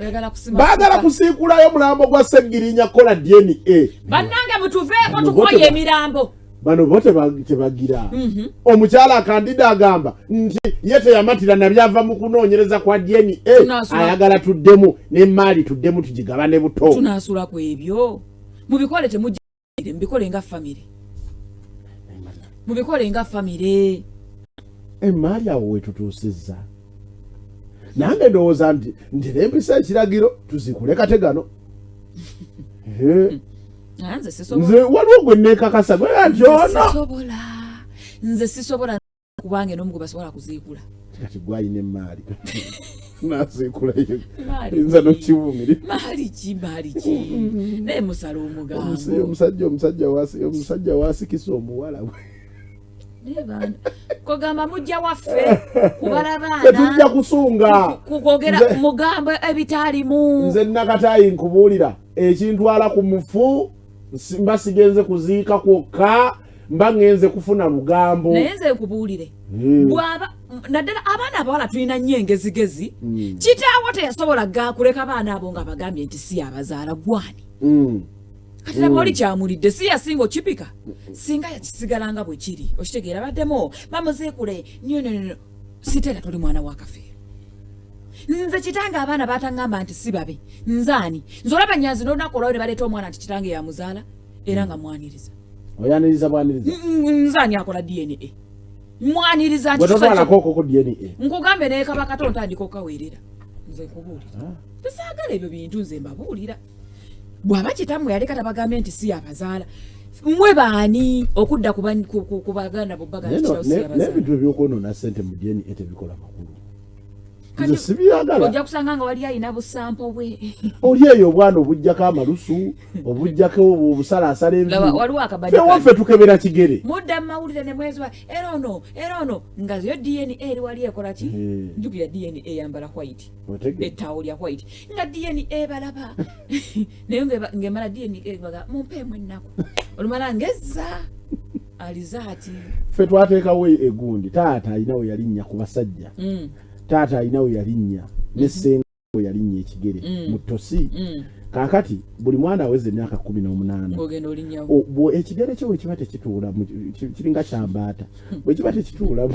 Oyagala kusima. Baagala kusiikulayo mulambo gwa Ssegirinya kukola DNA. Bannange, mutuveeko. Bano bo Tukoye emirambo. Bano bo tebagira. Omukyala Kandida agamba nti ye teyamatira nabyava mu kunoonyereza kwa DNA. Ayagala tuddemu n'emaali, tuddemu tugigabane buto. Tunasula ku ebyo. Mubikole, temujja, mubikole nga famire, mubikole nga famire. Emaali awo wetutuusizza, nange ndowooza nti nempisa ekiragiro tuzikule kategano. Ah, nze sisobola. Nze waliwo gwe neekakasa gwe nti ono. Sisobola, nze sisobola, kubanga eno omugo basobola kuziikula. Kati gwayina emaali naziikulayo. Maali nza ki? Nokivumirira. Maali ki, maali ki? Naye musala omugambo. Omusajja wasikisa omuwala we. Naye baana, kogamba mujja waffe kubala Tetujja baana kusunga. Kukwogera mugambo ebitaalimu. Nze Nakataayi nkubuulira, ekintwala ku mufu mba sigenze kuziika kwokka, mba ŋŋenze kufuna lugambo. Naye nze nkubuulire, bwaba naddala abaana abawala tulina nnyo engezigezi. Kitaawo teyasobola ga kuleka baana abo nga bagambye nti si abazaala gwani. Kati laba oli kyamulidde, si yasinga okipika, singa yakisigalanga bwe kiri. Okitegeera? Baddemu bamuziikule nyo nyo nyo. Siteera toli mwana wa Kafeero. Nze kitange abaana bataŋŋamba nti si babe, nze ani? Nze olaba Nyanzi n'olunaku olwayo ne baleeta omwana nti kitange yamuzaala, era nga mwaniriza. Oyaniriza bwaniriza. Nze ani akola DNA? Mwaniriza nti Gwe totwalako okwo ku DNA? Nkugambe, naye kaba kato ntandika okukaweerera. Nze nkubuulira, tesaagala ebyo bintu. Nze mbabuulira, bw'aba kitammwe yaleka tabagambye nti si yabazaala, mmwe baani okudda ku baganda bo bagamba Naye nti kitawo si yabazaala? N'ebintu ebyokwonona sente mu DNA tebikola makulu. Kati nze sibyagala. Ojja kusanga nga wali alina busampo bwe. Oli eyo obwana obujjako amalusu, obujjako obusalaasala Laba, enviiri. waliwo akabadi. Ffe waffe tukebera kigere. Mudda mu mawulire ne mwezwa era ono, era ono nga yo DNA eri wali ekola ki? Njukira DNA eyambala white. Ettaawo lya white nga DNA balaba, naye ng'emala DNA baga mumpeemu ennaku, olumala ngezza alizaati. Ffe twateekawo egundi, taata alina we yalinnya ku basajja. Taata alina we yalinnya ne ssenga we yalinnya ekigere mu ttosi. Kaakati buli mwana aweza emyaka 18, ng'ogenda olinnyawo. Ekigere kye bwe kiba tekituula kiringa kyambaata, bwe kiba tekituula